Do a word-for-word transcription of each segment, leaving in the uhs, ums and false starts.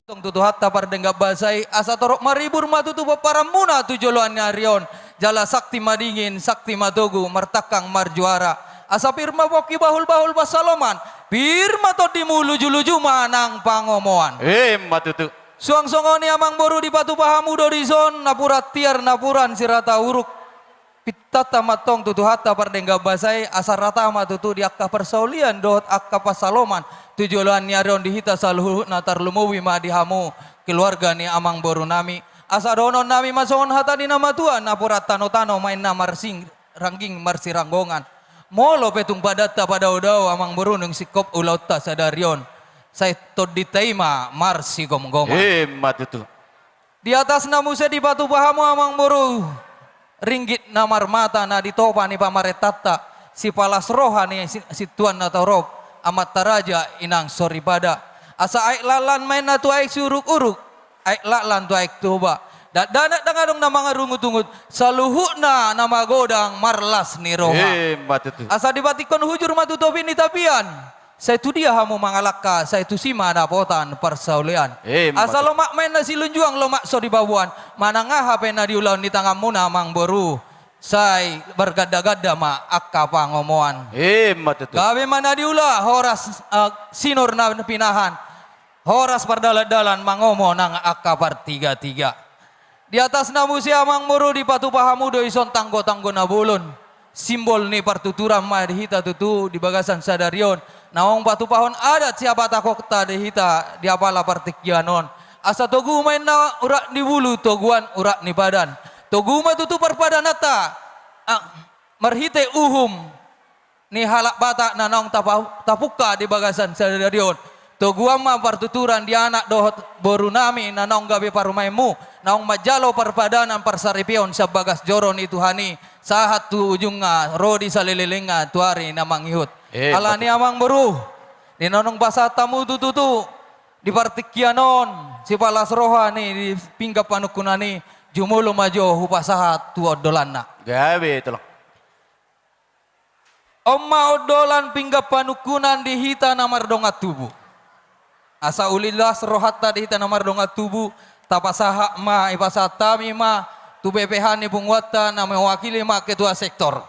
Tong tu Tuhanta pardenggan basa i, asa torop maribur ma tutu pomparanmuna tu joloan ni ari on, jala sakti madingin, sakti matogu, martangkang marjuara. Asa pir ma pongki bahulbahul pansalongan, pir ma tondimu lujuluju ma nang pangomoan. Emma tutu. Suang songon i amangboru dipatupa hamu do dison, napuran tiar, napuran sirata uruk. Pintanta ma tong tu Tuhanta pardenggan basa i, asa rata ma tutu di angka parsaulian dohot angka pansalongan tu joloan ni ari on di hita saluhutna, tarlumobi ma di hamu keluarga ni amangborunami. Asa dohononnami ma songon hata ni na matua, napuran tanotano ma inna marsirangging marsiranggongan. Molo pe tung padanta padaodao amangboru nunga singkop ulaonta sadari on, sai tondinta i ma marsigomgoman. Emma tutu. Di atasna muse dipatupa hamu amangboru ringgit na marmata na ditopa ni pamarentanta, sipalas roha ni si-, sintua na torop, amanta raja, inang soripada. Asa aek lallan ma inna tu aek siuruk-uruk, aek lallan tu aek Toba. Dakdanak ndang adong na mangarungutungut, saluhutna na magodang marlas ni roha. Emma tutu. Asa dipantikkon hujur ma tu topi ni tapian. Sai tudia hamu mangalangka, sai tusi ma dapotan parsaulian. Emma tutu. Asa lomak ma inna silunjuang, lomak so dipaboan. Manang aha pe na di ulaon ni tanganmuna amangboru, sai margandaganda ma angka pangomoan. Emma tutu. Gabe ma na diula, horas, eh, sinur na pinahan, horas pardalandalan mangomo nang angka partigatiga. Di atasna muse amangboru dipatupa hamu do dison tanggotanggo na bolon. Simbol ni partuturan ma di hita tutu di bagasan sadari on, naung patupahon adat siapatakonta di hita di apala partingkian on. Asa togu ma inna urat ni bulu, toguan urat ni badan. Togu ma tutu parpadananta, ah, marhite uhum ni halak Batak na naung tapa-, tapungka di bagasan sadari on. Toguan ma partuturan di anak dohot borunami na naung gabe parumaenmu, naung manjalo parpadanan parsaripeon sian bagas joro ni Tuhan i, sahat tu ujungna, ro di salelelengnga tu ari na mangihut. Eh, alani betul. Amangboru, di na naung pasahat hamu tutu, tutu, di partingkian on, sipalas roha ni di pinggan panungkunan i, jumolo ma jo hupasahat tu ondolanna. Gabe, tulang. On ma ondolan pinggan panungkunan di hita na mardongan tubu. Asa uli las rohanta di hita na mardongan tubu, tapasahat ma, ipasahat hami ma tu B P H ni punguanta na mewakili ma ketua sektor.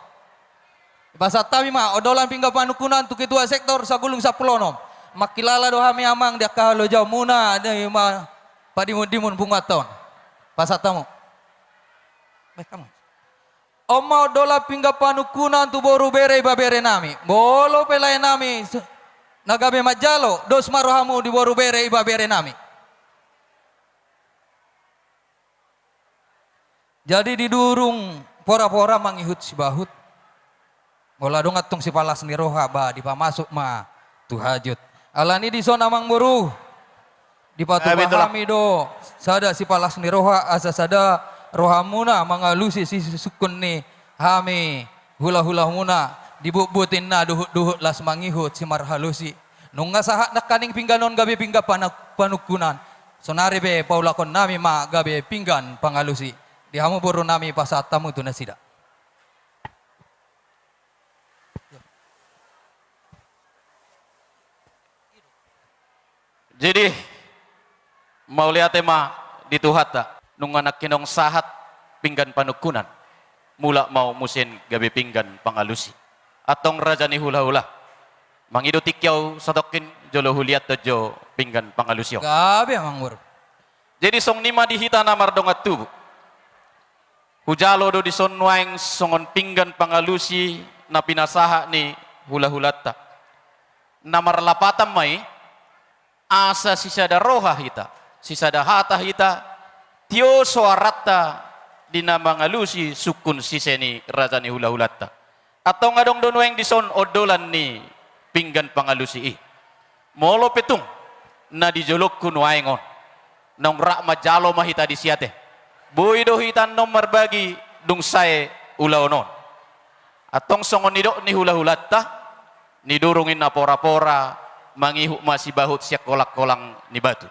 Ipasahat hami ma ondolan pinggan panungkunan tu ketua sektor sagulung sampulu onom. Mangkilala do hami amang di angka halojaonmuna, di ma padimundimun punguanta on. Pasahat hamu. Baik, kamu. On ma ondolan pinggan panungkunan tu boru bere iba bere nami. Molo pe lae nami se-, na gabe manjalo, dos ma rohamu di boru bere iba bere nami. Jadi di durung porapora mangihut sibahut. Molo adong antong sipalas ni roha ba dipamasuk ma tu hajut. Alani dison amangboru. Dipatupa hami do sada sipalas ni roha, asa sada rohamuna mangalusi sisungkun ni hami hulahulamuna, dibutbut inna duhutduhut las mangihut simarhalusi. Nunga sahat nangkaning pinggan on gabe pinggan pana-, panungkunan. Sonari pe paulakon nami ma gabe pinggan pangalusi. Di hamu boru nami pasahat hamu tu nasida. Jadi, mauliate ma di Tuhanta, nunga nangkin on sahat pinggan panungkunan, mulak ma on muse gabe pinggan pangalusi. Antong raja ni hulahula, mangido tingki au satongkin jolo huliathon jo pinggan pangalusi on. Gabe amangboru. Jadi songon i ma di hita na mardongan tubu. Hujalo do dison nuaeng songon pinggan pangalusi na pinasahat ni hulahulanta. Na marlapatan ma i, asa sisada roha hita, sisada hata hita, tio soaranta di na mangalusi sungkun sise ni raja ni hulahulanta. Antong adong do nuaeng dison ondolan ni pinggan pangalusi i. Molo pe tung na di jolongku nuaeng on, naung rap manjalo ma hita disi ate. Boi do hita annon marbagi dung sae ulaon on. Antong songon nidok ni hulahulanta, nidurung inna porapora, mangihut ma sibahut sian kolangkolang ni batu.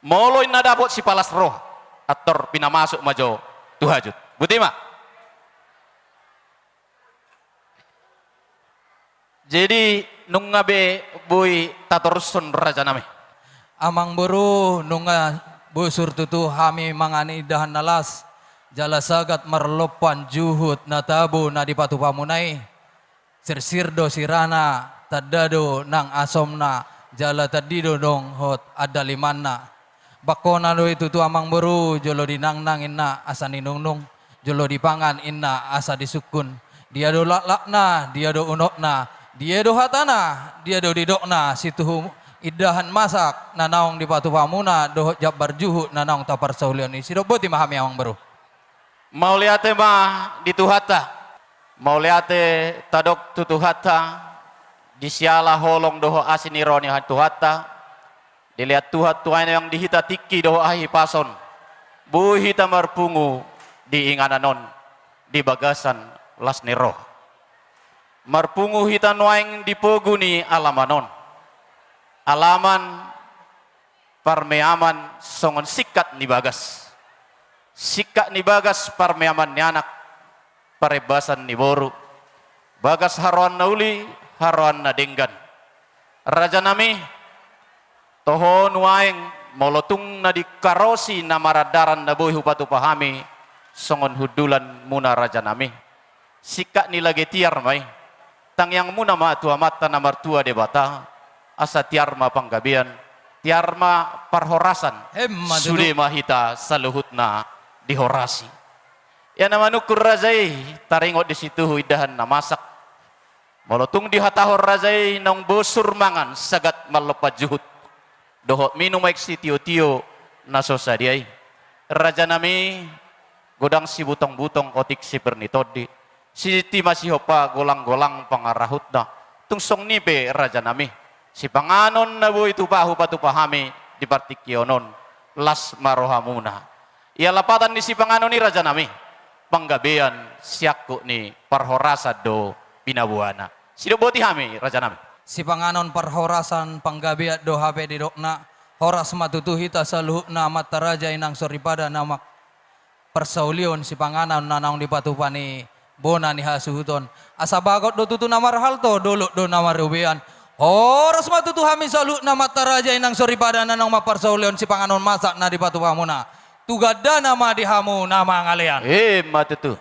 Molo inna dapot sipalas roha, antor pinamasuk ma jo tu hajut. Boti ma. Jadi, nunga be boi tatorushon raja nami. Amangboru, nunga bosur tutu hami mangan indahan na las, jala sagat marlompan juhut na tabo na dipatupamuna i. Sirsir do sirana, tanda do nang asomna, jala tandi do dohot andalimanna. Bangkona do i tutu amangboru, jolo dinangnang inna asa ninungnung, jolo dipangan inna asa disungkun. Dia do laklakna, dia do unokna, dia do hatana, dia do didokna, situhu indahan masak na naung dipatupamuna dohot jambar juhut na naung taparsaulion i. Sidok boti ma hami amangboru. Mauliate ma di Tuhanta. Mauliate tadok tu Tuhanta, di siala holong dohot asi ni roha ni Tuhanta, dilean Tuhan tu aek na adong di hita tingki dohot hahipason, boi hita marpungu di inganan on di bagasan las ni roha. Marpungu hita nuaeng di pogu ni alaman on. Alaman parmeaman songon singkat ni bagas. Singkat ni bagas parmeaman ni anak, parembasan ni boru. Bagas haroan na uli, haroan na denggan. Rajanami, toho nuaeng molo tung na dikarosi na marandaran na boi hupatupa hami songon hundulanmuna rajanami. Singkat ni lage tiar ma i. Tangiangmuna ma tu Amanta na martua Debata, asa tiar ma panggabean, tiar ma parhorasan. Emma tutu. Sude ma hita saluhutna dihorasi. Ia na manungkun raja i, taringot di situhu indahan na masak. Molo tung dihatahon raja i naung bosur mangan sagat marlompan juhut dohot minum aek sitiotio na so sadia i. Rajanami, godang sibutongbutong otik sipir ni tondi, sitima sihompa golanggolang pangarahutna. Tung songon i pe rajanami, sipanganon na boi tupa hupatupa hami di partingkian on, las ma rohamuna. Ia lapatan ni sipanganon i rajanami, panggabean siangkup ni parhorasan do pinaboana. Sidok boti hami rajanami. Sipanganon parhorasan panggabean do hape didokna. Horas ma tutu hita saluhutna amanta raja inang soripada na mamparsaulihon sipanganon na naung dipatupa ni bona ni hasuhuton. Asa bagot do tutu na marhalto, dolok do na marrobean. Horas ma tutu hami saluhutna amanta raja inang soripada na naung mamparsaulihon sipanganon masak na dipatupamuna. Tu gandana ma di hamu na mangalean. Emma tutu.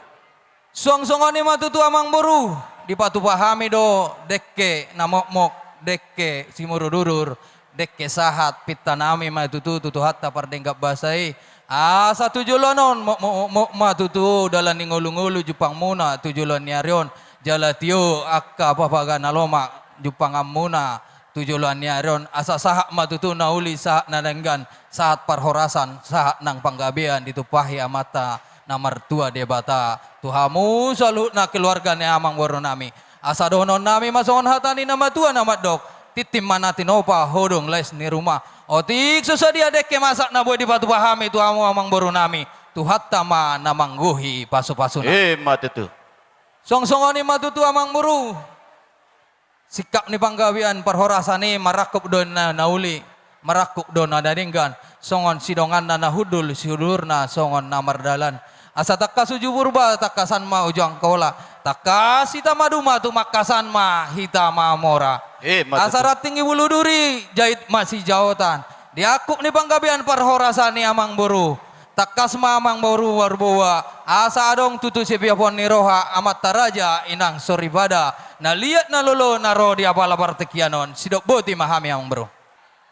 Suang songon i ma tutu amangboru, dipatupa hami do dengke na mokmok, dengke simurududur, dengke sahat, pintanami ma tutu tu Tuhanta pardenggan basa i. Asa tu joloan on mokmok, mokmok ma tutu dalan ni ngolungolu jumpangmuna tu joloan ni ari on. Jala tio angka papaga na lomak jumpanganmuna tu joloan ni ari on, asa sahat ma tutu na uli, sahat na denggan, sahat parhorasan, sahat nang panggabean ditumpahi Amanta na martua Debata tu hamu saluhutna keluarga ni amangborunami. Asa dohononnami ma songon hata ni na matua na mandok: Tintin ma na tinopa, hodong lais ni ruma. Otik so sadia dengke masak na boi dipatupa hami tu hamu amangborunami, Tuhanta ma na manggohi pasupasuna. Emma tutu. Suang songon i ma tutu amangboru. Singkat ni panggabean parhorasan i marangkup do na, na uli, marangkup do na denggan, songon sidonganna na hundul, siudurna songon na mardalan. Asa tangkas uju Purba, tangkasan ma uju Angkola, tangkas hita maduma tumangkasan ma hita mamora. Emma tutu. Asa ranting ni bulu duri, jait masijaotan. Di angkup ni panggabean parhorasan i amangboru, tangkas ma amangboru marboa, asa adong tutu sipeopon ni roha amanta raja inang soripada, na liat na lolo na ro di apala partingkian on. Sidok boti ma hami amangboru.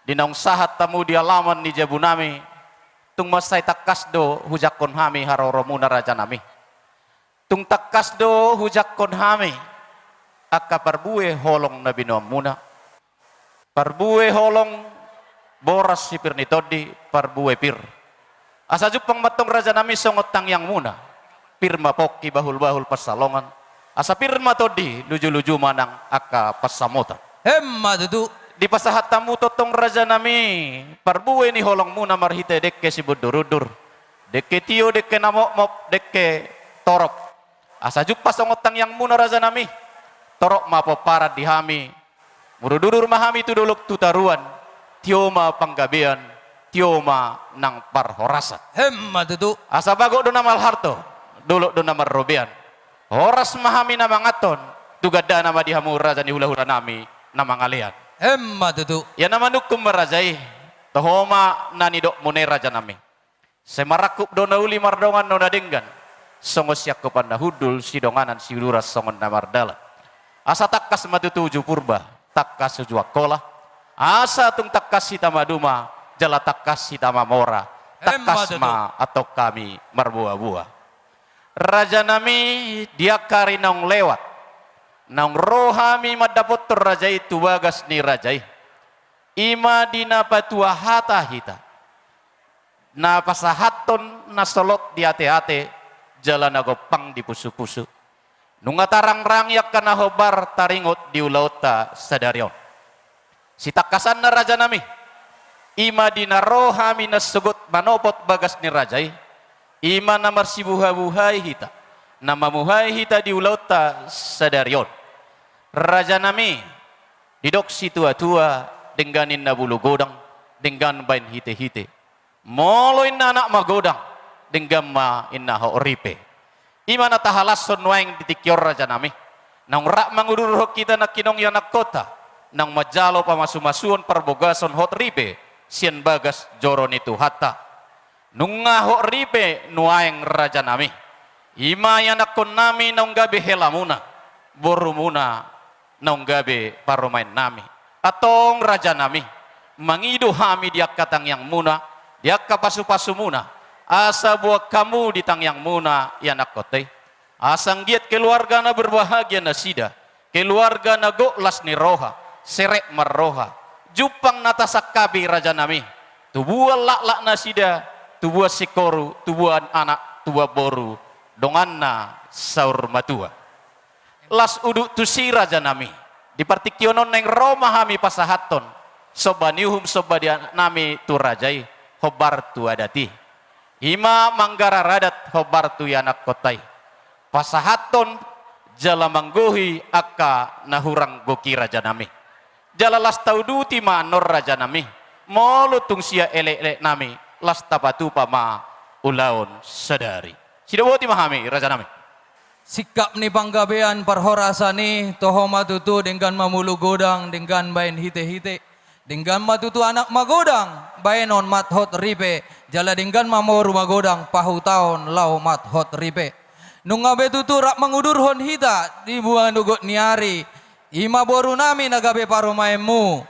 Di naung sahat hamu di alaman ni jabunami, tung mansai tangkas do hujangkon hami haroromuna rajanami. Tung tangkas do hujangkon hami angka parbue holong na binoanmuna. Parbue holong, boras sipir ni tondi, parbue pir. Asa jumpang ma antong rajanami songon tangiangmuna. Pir ma pongki, bahulbahul pansalongan. Asa pir ma tondi, lujuluju ma nang angka pansamotan. Emma tutu. Dipasahat hamu tongtong rajanami parbue ni holongmuna marhite dengke sibundurudur, dengke tio, dengke na mokmok, dengke torop. Asa jumpang songon tangiangmuna rajanami. Torop ma pomparan di hami. Murududur ma hami tu dolok tu toruan. Tio ma panggabean, tio ma nang parhorasan. Emma tutu. Asa bagot do na marhalto, dolok do na marrobean. Horas ma hami na manganhon, tu gandana ma di hamu raja ni hulahulanami na mangalean. Emma tutu. Ia na manungkun ma raja i. Toho ma na nidokmuna i, rajanami. Sai marangkup do na uli mardongan do na denggan, songon siangkupan na hundul, sidonganan siuduran songon na mardalan. Asa tangkas ma tutu uju Purba, tangkas uju Angkola. Asa tung tangkas hita maduma, jala tangkas hita mamora, tangkas ma antong hami marboaboa. Rajanami, di angka ari naung lewat, naung ro hami mandapothon raja i tu bagas ni raja i, i ma di na patua hata hita, na pasahathon na solot di ateate, jala na gompang di pusupusu. Nunga tarangrangi angka na hombar taringot di ulaonta sadari on. Sitangkasanna, rajanami, i ma di na ro hami na sogot manopot bagas ni raja i, i ma na marsibuhabuhai hita, na mamuhai hita di ulaonta sadari on. Rajanami, didok situatua, denggan ninna molo godang, denggan baen hitehite. Molo inna anak magodang, denggan ma inna hot ripe. I ma na tahalashon nuaeng di tingki on, rajanami. Naung rap mangudurhon hita nangkining ianakhonta, naung manjalo pamasumasuon parbagason hot ripe sian bagas joro ni Tuhanta. Nunga hot ripe nuaeng, rajanami. I ma ianakhonnami naung gabe helamuna, borumuna naung gabe parumaennami. Antong, rajanami, mangido hami di angka tangiangmuna, di angka pasupasumuna, asa boan hamu di tangiangmuna ianakhonta i. Asa anggiat keluarga na berbahagia nasida, keluarga na gok las ni roha, serep marroha, jumpang na tasangkapi, rajanami, tubuan laklak nasida, tubuan singkoru, tubuan anak, tubuan boru, donganna saur matua. Las udut tusi, rajanami, di partingkian on naeng ro ma hami pasahathon somba ni uhum somba ni adatnami tu raja i, hombar tu adat i. I ma manggarar adat hombar tu ianakhonta i, pasahathon jala manggohi angka na hurang gok i, rajanami. Jala las tauduti ma annon, rajanami, molo tung sian elekeleknami, las tapatupa ma ulaon sadari. Sidok boti ma hami, rajanami. Singkap ni panggabean parhorasan i, toho ma tutu denggan ma molo godang, denggan baen hitehite. Denggan ma tutu anak magodang, baenon ma hot ripe, jala denggan ma boru magodang, pahutaon laho ma hot ripe. Nunga be tutu rap mangudurhon hita di manogot ni ari, i ma borunami na gabe parumaenmu,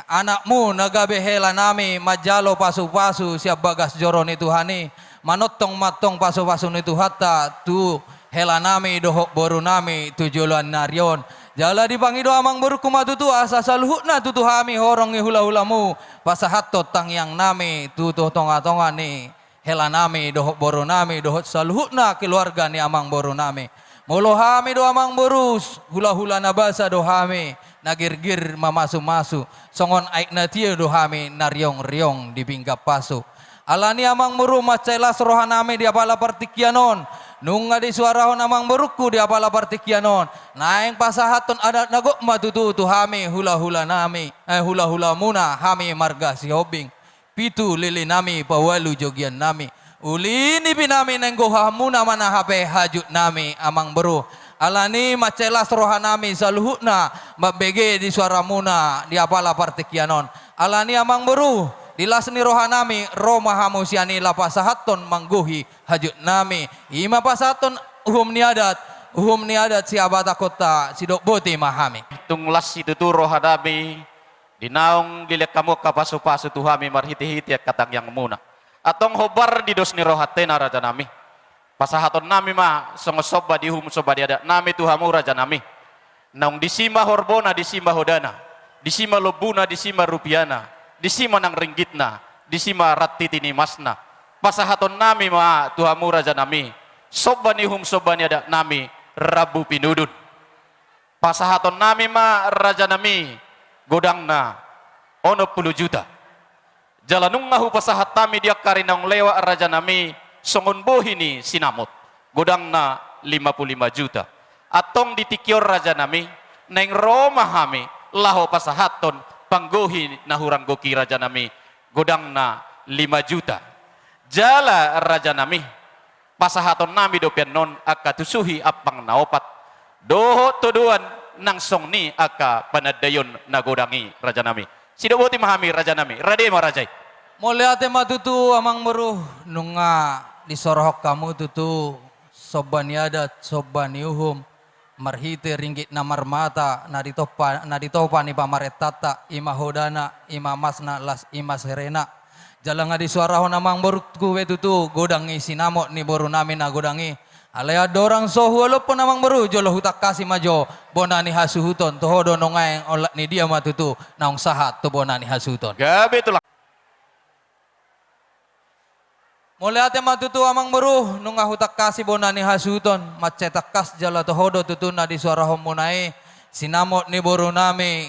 anakmu na gabe helanami, manjalo pasupasu sian bagas joro ni Tuhan i, manongtong ma antong pasupasu ni Tuhanta tu helanami dohot borunami tu joloan ni ari on. Jala dipangido amangborungku ma tutu asa saluhutna tutu hami horong ni hulahulamu pasahathon tangiangnami tu tongatonga ni helanami dohot borunami dohot saluhutna keluarga ni amangborunami. Molo hami do, amangboru, hulahula na basa do hami, na girgir mamasumasu, songon aek na tio do hami na riongriong di pinggan pasu. Alani, amangboru, mansai las rohanami di apala partingkian on. Nunga disuarahon amangborungku di apala partingkian on, naeng pasahathon adat na gok ma tutu tu hami hulahulanami, eh, hulahulamuna hami marga Sihombing. Pitu lilinami, paualu jogiannami, uli nipinami, naeng gohamuna ma na hape hajutnami, amangboru. Alani, mansai las rohanami saluhutna mambege di suaramuna di apala partingkian on. Alani, amangboru, di las ni rohanami ro ma hamu sian i laho pasahathon manggohi hajutnami, i ma pasahathon uhum ni adat, uhum ni adat sihabatakhonta. Sidok boti ma hami. Tung las situtu rohanami di naung dilehon hamu angka pasupasu tu hami marhitehite angka tangiangmuna. Antong hombar di dos ni rohantena, rajanami, pasahatonnami ma songon somba ni uhum somba ni adatnami tu hamu, rajanami. Naung disi ma horbona, disi ma hodana, disi ma lombuna, disi ma rupiana, disi ma nang ringgitna, disi ma rantiti ni masna. Pasahatonnami ma tu hamu, rajanami, somba ni uhum somba ni adatnami, rambu pinudun. Pasahatonnami ma, rajanami, godangna onom pulu juta. Jala nunga hupasahat hami di angka ari naung lewat, rajanami, songon bohi ni sinamot, godangna lima pulu lima juta. Antong di tingki on, rajanami, naeng ro ma hami laho pasahathon panggohi na hurang gok i, rajanami, godangna lima juta. Jala, rajanami, pasahatonnami dope annon angka tusuhi ampang na opat dohot todoan nang songon i angka panandaion na godang i, rajanami. Sidok boti ma hami, rajanami, rade ma raja i. Mauliate ma tutu amangboru, nunga disorahon hamu tutu somba ni adat, somba ni uhum, marhite ringgit na marmata, na ditompa, na ditompa ni pamarentanta, i ma hodana, i ma masna, laos i ma serena. Jala nunga disuarahon amangborungku be tutu godang ni sinamot ni borunami na godang i. Alai andorang so huolophon amangboru, jolo hutangkasi ma jo bona ni hasuhuton, toho do nuaeng olat ni dia ma tutu naung sahat tu bona ni hasuhuton. Gabe tulang. Mauliate ma tutu amangboru, nunga hutangkasi bona ni hasuhuton, mansai tangkas jala toho do tutu na disuarahonmuna i, sinamot ni borunami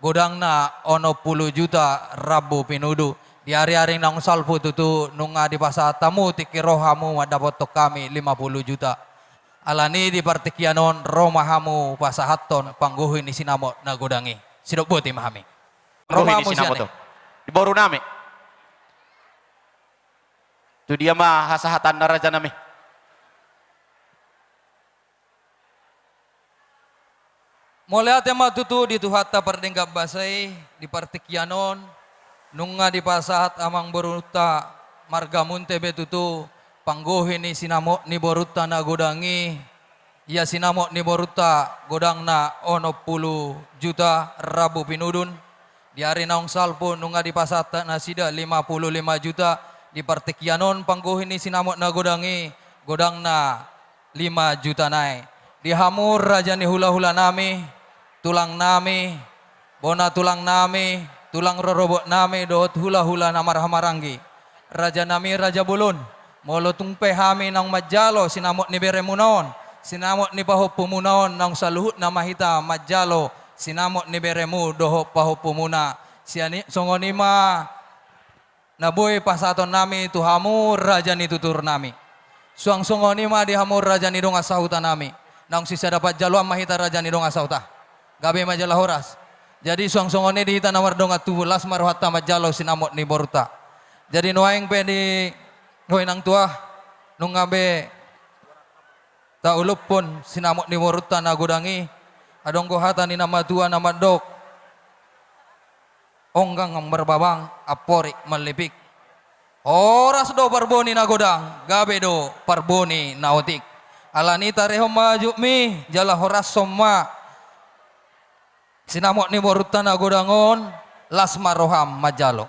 godangna onom pulu juta rambu pinudu. Di ariari naung salpu tutu nunga dipasahat hamu tingki ro hamu mandapothon hami lima pulu juta. Alani di partingkian on ro ma hamu pasahathon panggohi ni sinamot na godang i. Sidok boti ma hami. Ro ma hamu sian i. Di borunami. Tu dia ma hasahatanna rajanami? Mauliate ma tutu di Tuhanta pardenggan basa i, di partingkian on nunga dipasahat amangborunta marga Munte be tutu panggohi ni sinamot ni borunta na godang i. Ia sinamot ni borunta godangna onom pulu juta rambu pinudun. Di ari naung salpu nunga dipasahat nasida lima pulu lima juta. Di partingkian on panggohi ni sinamot na godang i godangna lima juta nai. Di hamu raja ni hulahulanami, tulangnami, bona tulangnami, tulang rorobotnami dohot hulahula na marhahamaranggi, rajanami raja bolon, molo tung pe hami naung manjalo sinamot ni beremuna on, sinamot ni pahompumuna on, naung saluhutna ma hita manjalo sinamot ni beremu dohot pahompumuna. Sian i, songon i ma na boi pasahatonnami tu hamu raja ni tuturnami. Suang songon i ma di hamu raja ni dongan sahutanami. Naung sisada panjaloan ma hita raja ni dongan sahuta. Gabe ma jala horas. Jadi suang songon i di hita na mardongan tubu, las ma rohanta manjalo sinamot ni borunta. Jadi nuaeng pe di ho inang tua, nunga be tauluphon sinamot ni borunta na godang i, adong do hata ni na matua na mandok: Onggang marbabang, amporik mallipik. Horas do parboni na godang, gabe do parboni na otik. Alani tarehon ma jutmi, jala horashon ma sinamot ni borunta na godang on, las ma roham manjalo.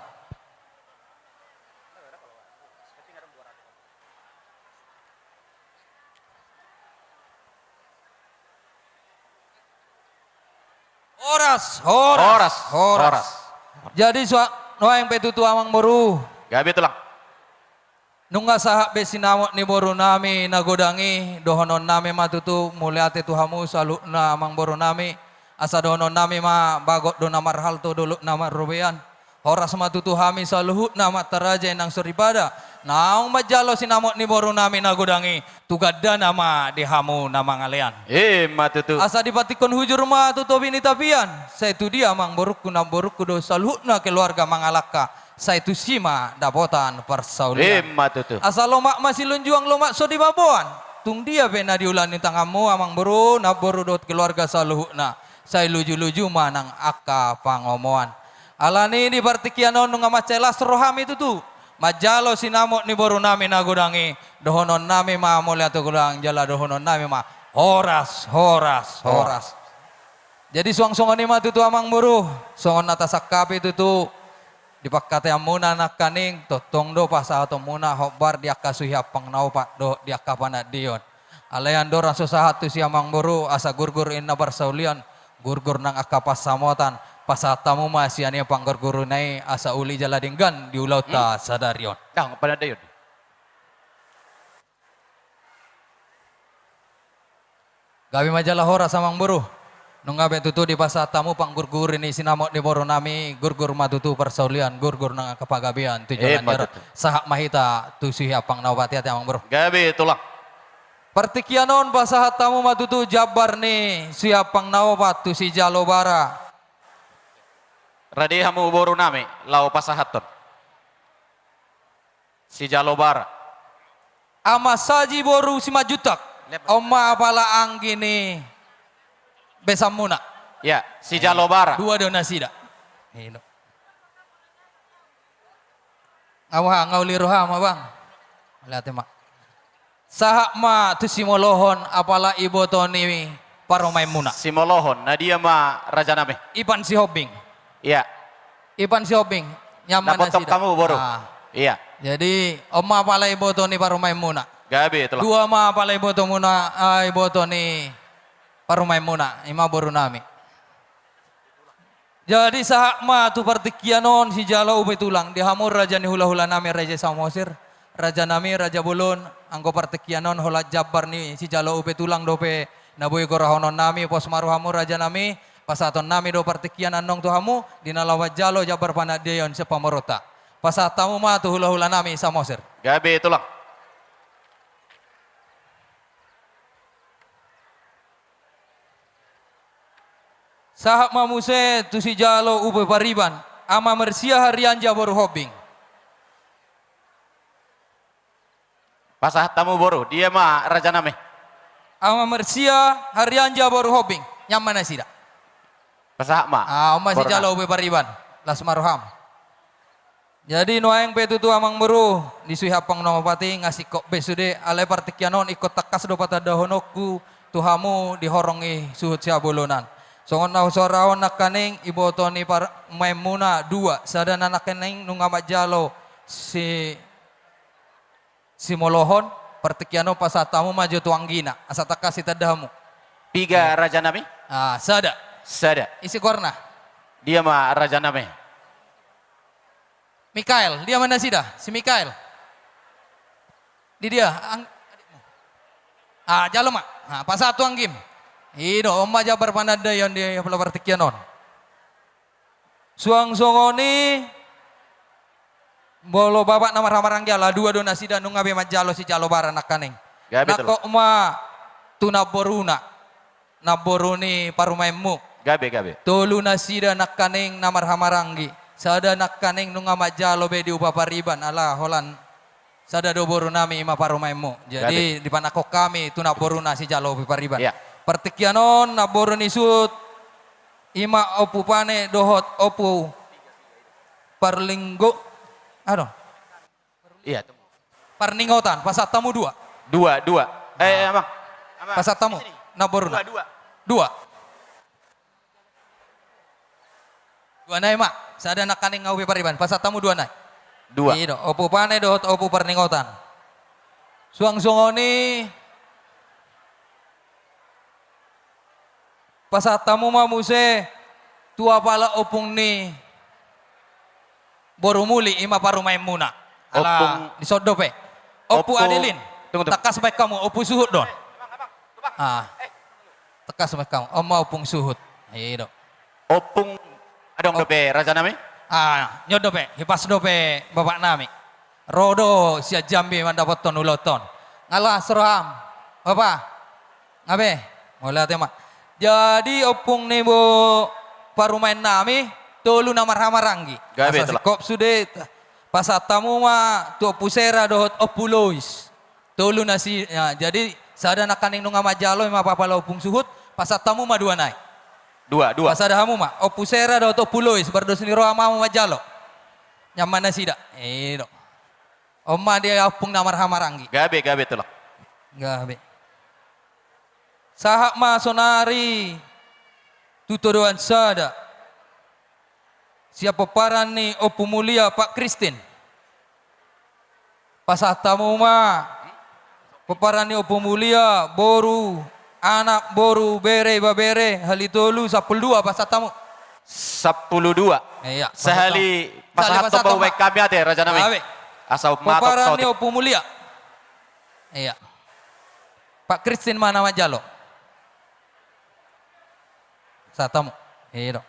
Horas, horas, horas, horas. Jadi sua-, nuaeng pe tutu amangboru. Gabe tulang. Nunga sahat be sinamot ni borunami na godang i, dohononnami ma tutu mauliate tu hamu saluhutna amangborunami. Asa dohononnami ma, bagot do na marhalto, dolok na marrobean. Horas ma tutu hami saluhutna amanta raja, inang soripada, naung manjalo sinamot ni borunami na godang i tu gandana ma di hamu na mangalean. Ima tutu. Asa dipantikkon hujur ma tu topi ni tapian, sai tu dia amangborungku, namborungku dohot saluhutna keluarga mangalangka, sai tusi ma dapotan parsaulian. Ima tutu. Asa lomak ma silunjuang, lomak so dibaboan, tung dia pe na diula ni tanganmu amangboru, namboru dohot keluarga saluhutna, sai lujuluju ma nang angka pangomoan. Alani di partingkian on nunga mansai las rohami tutu manjalo sinamot ni borunami na godang i, dohononnami ma mauliate godang, jala dohononnami ma horas, horas, horas. Jadi suang songon i ma tutu amangboru, songon na tasangkapi tutu di pangkataianmuna nangkaning, tongtong do pasahatonmuna hombar di angka suhi ampang na opat dohot di angka panandion. Alai andorang so sahat tusi amangboru, asa gurgur inna parsaulian, gurgur nang angka pansamotan, pasahat hamu ma sian i panggurguruna i asa uli jala denggan di ulaonta sadari on. Dang panandion. Gabe ma jala horas amangboru. Nunga be tutu dipasahat hamu panggurguri ni sinamot ni borunami, gurgur ma tutu parsaulian, gurgur nang angka panggabean tu joloan ni ari on. Sahat ma hita tu suhi ampang na opat, ate amangboru. Gabe tulang. Partingkian on pasahat hamu ma tutu jambar ni suhi ampang na opat tu sijalo bara. Rade hamu borunami laho pasahathon. Sijalo bara. Ama Saji boru Simanjuntak. On ma apala anggi ni besanmuna. Ya, sijalo bara. Dua do nasida. Ino. Nga boha, nga uli roha ma, Bang. Lihat ma. Sahat ma tu simolohon, apala iboto ni parumaenmuna. Simolohon, na dia ma rajanami? Ipan Sihombing. Iya. Ipan Sihombing, nyaman na botok sida. Hamu, boru. Ah. Iya. Jadi, on ma apala iboto ni parumaenmuna. Gabe, tulang. Dua ma apala ibotomuna, ah, iboto ni parumaenmuna, i ma borunami. Jadi sahat ma tu partingkian on sijalo upa, tulang, di hamu raja ni hulahulanami, raja Samosir, rajanami, raja bolon, anggo partingkian on holan jambar ni sijalo upa, tulang, dope na boi gorahononnami, pos ma rohamu rajanami, pasahatonnami do partingkian annon tu hamu, di na laho manjalo jambar panandaion sian pamoruonta. Pasahat hamu ma tu hulahulanami Samosir. Gabe, tulang. Sahat ma muse tu sijalo upa Pariban, Ama Mersia Harianja boru Hombing. Pasahat hamu, boru, dia ma rajanami? Ama Mersia Harianja boru Hombing, nyaman nasida. Pasahat ma. Ah, on ma sijalo upa Pariban, las ma roham. Jadi nuaeng pe tutu, amang boru, di suhi hampang na mopati, nga singkop be sude, alai partingkian on ingkon tangkas do patandahononku tu hamu di horong ni suhut sihabolonan. Songon na husorahon nangkaning, iboto ni parumaenmuna dua, sada na nangkaning nunga manjalo si simolohon, partingkian on pasahat hamu ma jo tu anggina, asa tangkas ditanda hamu. Piga rajanami? Ah, sada. Sada. Ise goarna? Dia ma rajanami? Mikael, dia ma nasida? Si Mikael. Di dia? Ang-, ah, jalo ma. Ah, pasahat tu anggim. I do, on ma jambar panandaion di apala partingkian on. Suang songon i, molo bapak na marhahamaranggi, ala dua do nasida, nunga be manjalo sijalo bara nangkaning. Gabe, tulang. Nangkok ma tu namboruna, namboru ni parumaenmu. Gabe, gabe. Tolu nasida nangkaning na marhahamaranggi. Sada nangkaning nunga manjalo be di upa Pariban, ala holan sada do borunami, i ma parumaenmu. Jadi, gabe, dipanangkok hami tu namboruna sijalo upa Pariban. Iya. Partingkian on namboru ni suhut, i ma Ompu Pane dohot Ompu Parlinggo-, anu? Iya, tunggu. Parningotan, pasahat hamu dua. Dua, dua. Eh, ah, amang. Amang, pasahat hamu, di sini. Namboruna. Dua, dua. Dua. Dua nai ma, sada nangkaning nga upa Pariban, pasahat hamu dua nai. Dua. I do, Ompu Pane dohot Ompu Parningotan. Suang songon i, pasahat hamu ma muse tu apala ompung ni boru Muli, i ma parumaenmuna. Ala, ompung, dison dope. Ompu, ompu Adelin. Tunggu, tunggu. Tangkas baen hamu, ompu suhut do on. Ah. Tangkas baen hamu. On ma ompung suhut. I do. Ompung adong dope, rajanami? Ah, on dope, hipas dope bapaknami. Ro do sian Jambi mandapothon ulaonta on. Nga las roham, Bapa. Nga be, mauliate ma. Jadi ompung ni bo parumaennami, tolu na marhahamaranggi. Gabe, tulang. Asa singkop sude, pasahat hamu ma tu Ompu Sera dohot Ompu Lois. Tolu nasi-, ya, jadi sada nangkaning nunga manjalo, i ma apala ompung suhut, pasahat hamu ma dua nai. Dua, dua. Pasada hamu ma, Ompu Sera dohot Ompu Lois, bardos ni roha ma hamu manjalo. Nyaman nasida. I do. On ma dia ompung na marhahamaranggi. Gabe, gabe, tulang. Gabe. Sahat ma sonari tu todoan sada. Sian pomparan ni Ompu Mulia, Pak Kristin. Pasahat hamu ma. Pomparan ni Ompu Mulia, boru, anak, boru, bere, ibebere, hali tolu, sampulu dua, pasahat hamu. Sampulu dua. Iya, pasahat hamu. Sahali pasahat, pasahat hamu. Pasahat hamu. Bahen hami ate, rajanami. Gabe. Asa ummatok. Pomparan ni Ompu Mulia. Iya. Pak Kristin ma na manjalo. Pasahat hamu. I do.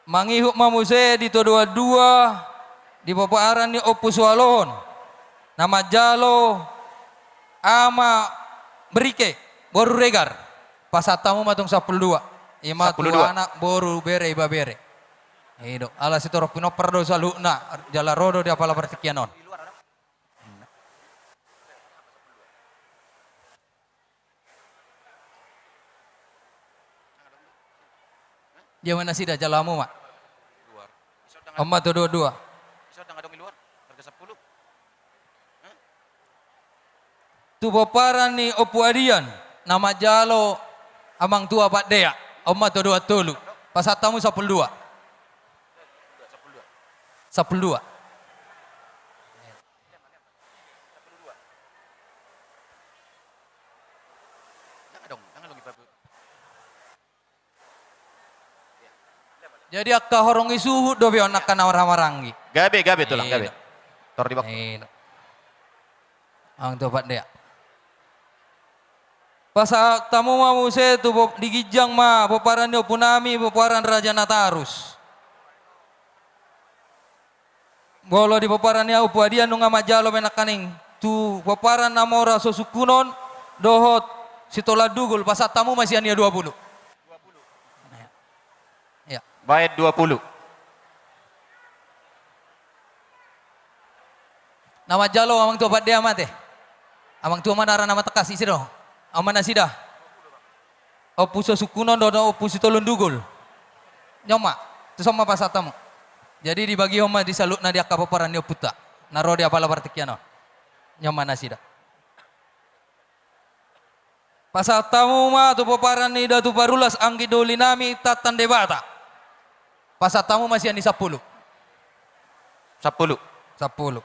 Mangihut ma muse di todoan dua, di pomparan ni Ompu Sualohon. Na manjalo Ama Berike, boru Regar. Pasahat hamu ma tung sampulu dua. I ma tu anak, boru, bere, ibebere. I do. Ala sitorop pinompar do saluhutna, jala ro do di apala partingkian on. Dia ma nasida, jalo hamu ma. On ma tu dua-dua. tu pomparan ni Ompu Adian, na manjalo Amang Tua Pandea, on ma tu dua tolu. Pasahat hamu sampulu dua. Sampulu dua. Jadi angka horong ni suhut dope on angka na marhahamaranggi. Gabe, gabe, Tulang, gabe. Tor di bak. Amang Tua Pandea. Pasahat hamu ma muse tu pop-, di ginjang ma pomparan ni ompunami, pomparan Raja Natarus. Molo di pomparan ni Ompu Adian nunga manjalo pe nangkaning tu pomparan na mora so sungkunon dohot sitolan dugul, pasahat hamu ma sian ia dua pulu. Ia. Baen dua pulu. Na manjalo Amang Tua Pandea ma ate. Amang Tua Manara na matangkas, ise do? On ma nasida. Ompu so sungkunon dohot ompu sitolan dugul. Ni on ma, tuson ma pasahat hamu. Jadi dibagihon ma di saluhutna di angka pomparan ni ompunta na ro di apala partingkian on. Ni on ma nasida. Pasahat hamu ma tu pomparan ni Datu Parulas anggi doli nami Tantan Debata. Pasahat hamu ma sian i sampulu. Sampulu. Sampulu.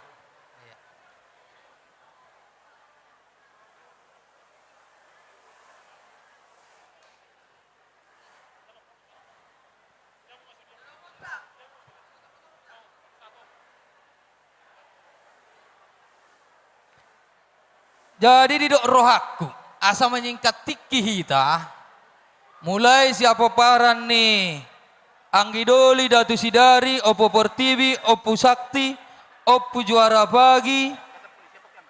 Jadi didok rohangku, asa manyingkat tingki hita, mulai sian pomparan ni anggi doli Datu Sidari, Ompu Portibi, Ompu Sakti, Ompu Juara Pagi,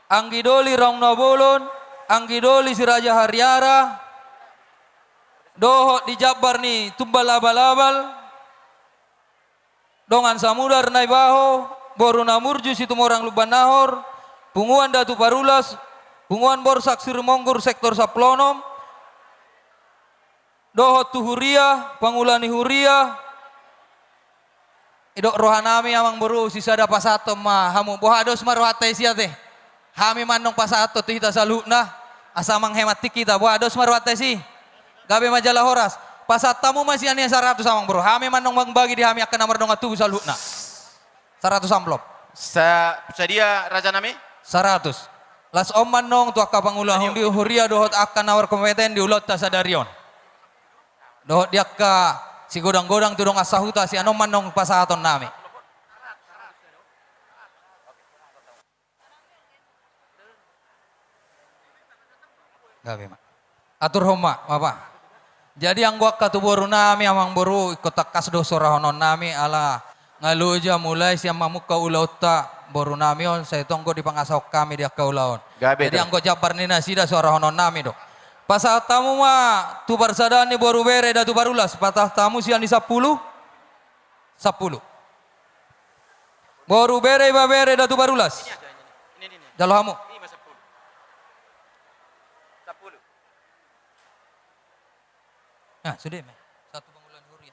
anggi doli Raung Nabolon, anggi doli Si Raja Hariara, dohot di jambar ni Tumbal Abal-abal, Dongan Samudar Naibaho, boru Namurju Situmorang Lumban Nahor, punguan Datu Parulas, punguan Borsak Sirumonggur sektor sampulu onom, dohot tu huria, pangula ni huria. Didok rohanami amang boru, sisada pasahathon ma hamu. Boha dos ma rohanta i ate? Hami ma annon pasahathon tu hita saluhutna, asa manghemat tingki hita. Boha dos ma rohanta i? Gabe ma jala horas. Pasahat hamu ma sian i saratus amang boru. Hami ma annon mangbagi di hami angka na mardongan tubu saluhutna. Saratus amplop. Sa-, sadia rajanami? Saratus. Las on ma annon tu angka pangula hundi huria dohot angka na markompeten di ulaonta sadari on. Dohot di angka sigodang-godang tu dongan sahuta, sian on ma annon pasahatonnami. Gabe ma. Aturhon ma, Bapa. Jadi anggo angka tu borunami, amang boru, ingkon tangkas do sorahononnami, ala nga loja mulai sian mamungka ulaonta borunami on, sai tonggo dipangasahon hami di angka ulaon. Gabe do. Jadi anggo jambar ni nasida sorahononnami do. Pasahat hamu ma tu parsadaan ni boru bere Datu Parulas, pasahat hamu sian i sampulu. Sampulu. Boru bere, ibebere Datu Parulas. Jalo hamu. Nah, sude ma. Satu pangula ni huria.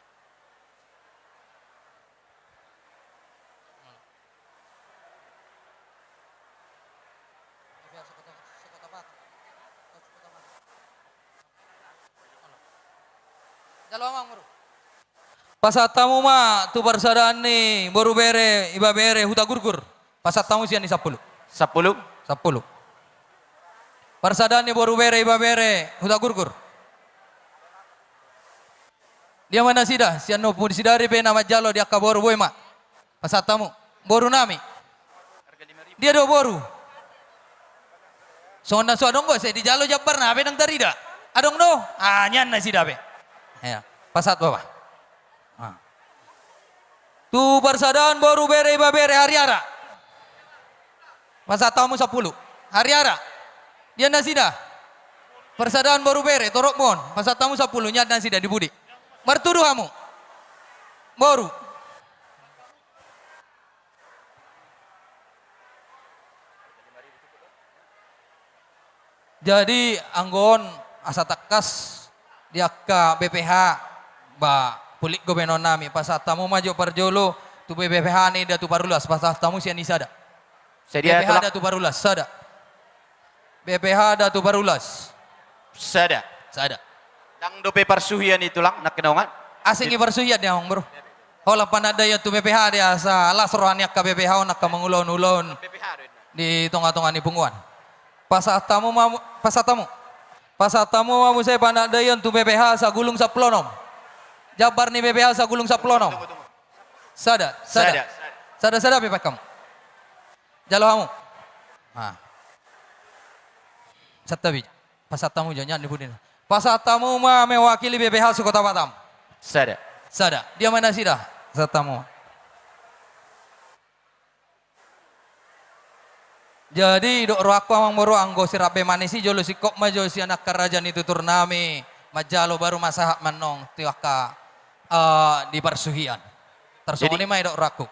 Jalo amang boru. Pasahat hamu ma tu parsadaan ni boru bere, ibebere Hutagurgur. Pasahat hamu sian i sampulu. Sampulu. Sampulu. Parsadaan ni boru bere, ibebere Hutagurgur. Dia ma nasida, sian Ompu Sidari pe na manjalo di angka boru, boi ma. Pasahat hamu. Borunami. Dia do boru. Songon na so adong do, sai dijalo jambarna, hape ndang tarida. Adong do? Ah, nian nasida pe. Ia, pasahat Bapa. Ah. Tu parsadaan boru bere ibebere Hariara. Pasahat hamu sampulu. Hariara. Dia nasida. Parsadaan boru bere, torop ma on. Pasahat hamu sampulu, nian nasida di pudi. Martudu hamu. Boru. Jadi anggo on asa tangkas di angka B P H, ba, pulik do baenonnami, pasahat hamu ma jo parjolo tu B P H ni Datu Parulas, pasahat hamu sian i sada. Sadia B P H Tulang? Datu Parulas, sada. B P H da tu Barulas? Sada. Sada. Ndang dope parsuhian i tulang, nangkiningan? Asing i parsuhian i, amang boru. Holan panandaion tu B P H do i, asa las roha ni angka B P H on angka mangulahon ulaon di tongatonga ni punguan. Pasahat hamu ma, pasahat hamu. Pasahat hamu ma muse panandaion tu B P H Sagulung Sampulu Onom. Jambar ni B P H Sagulung Sampulu Onom. Sada, sada. Sada. Sada, sada pe paik hamu. Jalo hamu. Nah. Santabi. Pasahat hamu jo, nian ni pudin. Pasahat hamu ma mewakili B P H se-Kota Batam? Sada. Sada. Dia ma nasida? Pasahat hamu ma. Jadi, dok rohangku, amang boru, anggo sirap be manis i, jolo singkop ma jo sian angka raja ni tutur nami manjalo, baru ma sahat ma annon tu angka, eh, di parsuhian. Tarsongon i ma i, dok rohangku.